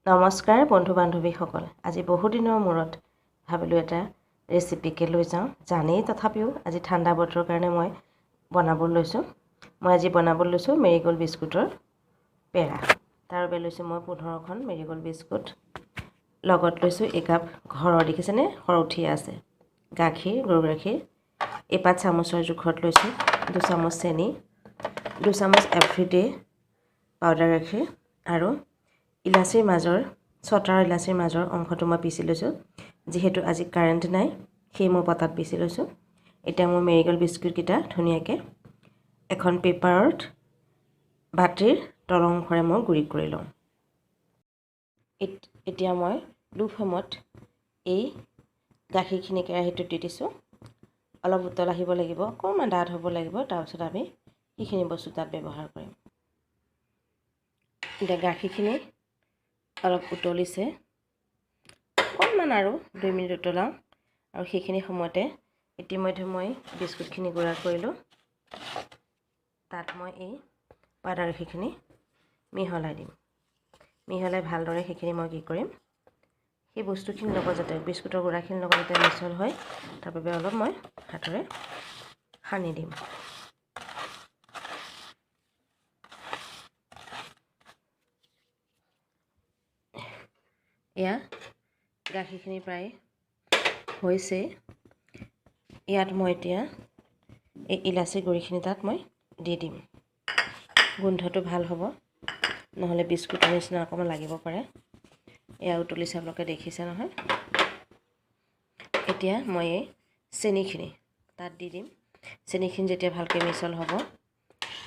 নমস্কাৰ বন্ধু বান্ধৱীসকল, আজি বহুদিনৰ মূৰত ভাবিলোঁ এটা ৰেচিপিকে লৈ যাওঁ। জানেই, তথাপিও আজি ঠাণ্ডা বতৰৰ কাৰণে মই বনাব লৈছোঁ। মই আজি বনাব লৈছোঁ মেৰিগ'ল্ড বিস্কুটৰ পেৰা। তাৰ বাবে লৈছোঁ মই 15খন মেৰিগ'ল্ড বিস্কুট, লগত লৈছোঁ একাপ ঘৰৰ, দেখিছেনে সৰউঠি আছে, গাখীৰ, গৰু গাখীৰ। এপাত চামুচৰ জোখত লৈছোঁ 2 চামুচ চেনি, 2 চামুচ এভৰিডে পাউডাৰ গাখীৰ আৰু ইলাচিৰ মাজৰ ছটাৰ ইলাচিৰ মাজৰ অংশটো মই পিচি লৈছোঁ। যিহেতু আজি কাৰেণ্ট নাই, সেই মই পটাত পিচি লৈছোঁ। এতিয়া মই মেৰিগ'ল্ড বিস্কুটকেইটা ধুনীয়াকৈ এখন পেপাৰত বাতিৰ তল অংশৰে মই গুড়ি কৰি লওঁ। এতিয়া মই লো ফ্লেমত এই গাখীৰখিনি কেৰাহীটোত দি দিছোঁ। অলপ উতল আহিব লাগিব, অকণমান ডাঠ হ'ব লাগিব, তাৰপিছত আমি সেইখিনি বস্তু তাত ব্যৱহাৰ কৰিম। এতিয়া গাখীৰখিনি অলপ উতলিছে, অকণমান আৰু 2 মিনিট উতলাওঁ। আৰু সেইখিনি সময়তে ইতিমধ্যে মই বিস্কুটখিনি গুড়া কৰিলোঁ। তাত মই এই পাউডাৰ গাখীৰখিনি মিহলাই দিম। মিহলাই ভালদৰে সেইখিনি মই কি কৰিম, সেই বস্তুখিনিৰ লগত যাতে বিস্কুটৰ গুড়াখিনিৰ লগত যাতে মিছল হয়, তাৰ বাবে অলপ মই হাতেৰে সানি দিম। এয়া গাখীৰখিনি প্ৰায় হৈছে। ইয়াত মই এতিয়া এই ইলাচি গুড়িখিনি তাত মই দি দিম। গোন্ধটো ভাল হ'ব, নহ'লে বিস্কুটৰ নিচিনা অকণমান লাগিব পাৰে। এয়া উতলিছে, আপোনালোকে দেখিছে নহয়। এতিয়া মই এই চেনিখিনি তাত দি দিম। চেনিখিনি যেতিয়া ভালকৈ মিছল হ'ব,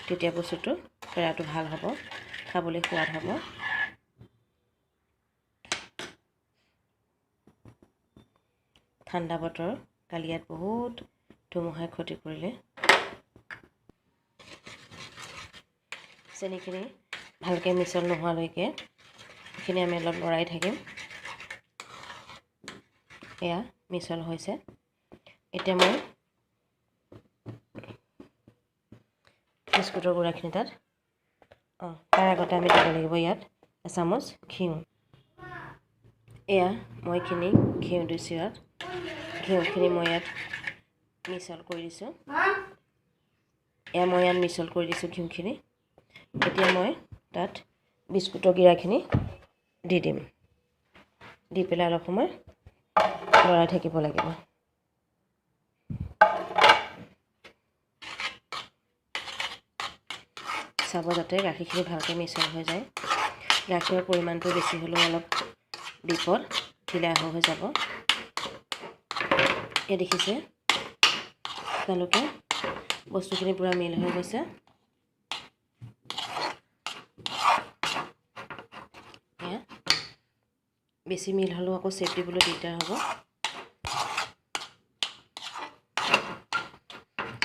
তেতিয়া বস্তুটো পেৰাটো ভাল হ'ব, খাবলৈ সোৱাদ হ'ব। ঠাণ্ডা বতৰ, কালি ইয়াত বহুত ধুমুহাই ক্ষতি কৰিলে। চেনিখিনি ভালকৈ মিছল নোহোৱালৈকে এইখিনি আমি অলপ লৰাই থাকিম। এয়া মিছল হৈছে। এতিয়া মই বিস্কুটৰ গুড়াখিনি তাত, তাৰ আগতে আমি দিব লাগিব ইয়াত এচামুচ ঘিউ। এয়া মই এইখিনি ঘিউ দিছোঁ। ইয়াত ঘিউখিনি মই ইয়াত মিছল কৰি দিছোঁ। এয়া মই ইয়াত মিছল কৰি দিছোঁ ঘিউখিনি। এতিয়া মই তাত বিস্কুটৰ গুড়াখিনি দি দিম। দি পেলাই অলপ সময় লৰাই থাকিব লাগিব। চাব যাতে গাখীৰখিনি ভালকৈ মিছল হৈ যায়। গাখীৰৰ পৰিমাণটো বেছি হ'লেও অলপ বিপদ, ঢিলা হৈ যাব। এই দেখিছে আপোনালোকে, বস্তুখিনি পূৰা মিল হৈ গৈছে। বেছি মিল হ'লেও আকৌ চেপ দিবলৈ দিগদাৰ হ'ব।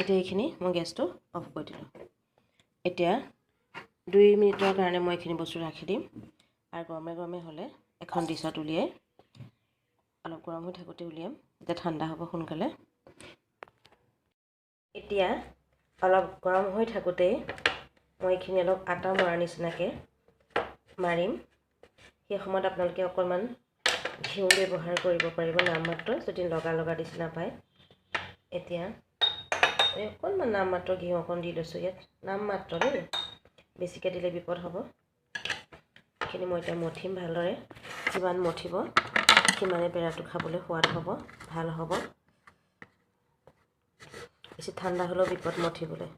এতিয়া এইখিনি মই গেছটো অফ কৰি দিলোঁ। এতিয়া 2 মিনিটৰ কাৰণে মই এইখিনি বস্তু ৰাখি দিম। আৰু গৰমে গৰমে হ'লে এখন ডিছত উলিয়াই, অলপ গৰম হৈ থাকোঁতে উলিয়াম, তেতিয়া ঠাণ্ডা হ'ব সোনকালে। এতিয়া অলপ গৰম হৈ থাকোঁতেই মই এইখিনি অলপ আটা মৰা নিচিনাকৈ মাৰিম। সেই সময়ত আপোনালোকে অকণমান ঘিউ ব্যৱহাৰ কৰিব পাৰিব, নামমাত্ৰ, যদি লগা লগা নিচিনা পায়। এতিয়া এই অকণমান নামমাত্ৰ ঘিউ অকণ দি লৈছোঁ ইয়াত, নামমাত্ৰ দেই, বেছিকৈ দিলে বিপদ হ'ব। এইখিনি মই এতিয়া মঠিম ভালদৰে। যিমান মঠিব সিমানে পেৰাটো খাবলৈ সোৱাদ হ'ব, ভাল হ'ব। বেছি ঠাণ্ডা হ'লেও বিপদ মঠিবলৈ।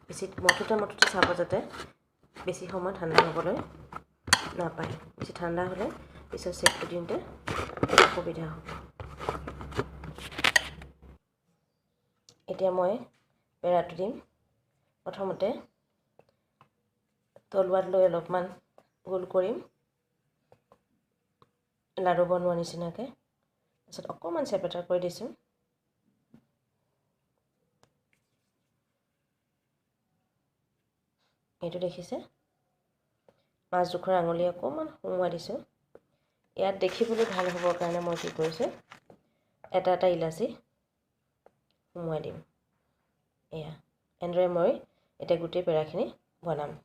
বেছি মঠোতে মঠোতে চাব যাতে বেছি সময় ঠাণ্ডা হ'বলৈ নাপায়। বেছি ঠাণ্ডা হ'লে পিছত চেপটো দিওঁতে অসুবিধা হ'ব। এতিয়া মই পেৰাটো দিম। প্ৰথমতে তলুৱাত লৈ অলপমান গোল কৰিম, লাড়ু বনোৱা নিচিনাকৈ। তাৰপিছত অকণমান চেপেটা কৰি দিছোঁ। এইটো দেখিছে, মাছ জোখৰ আঙুলি অকণমান সুমুৱাই দিছোঁ। ইয়াত দেখিবলৈ ভাল হ'বৰ কাৰণে মই কি কৰিছোঁ, এটা এটা ইলাচি সুমুৱাই দিম। এয়া, এনেদৰে মই এতিয়া গোটেই পেৰাখিনি বনাম।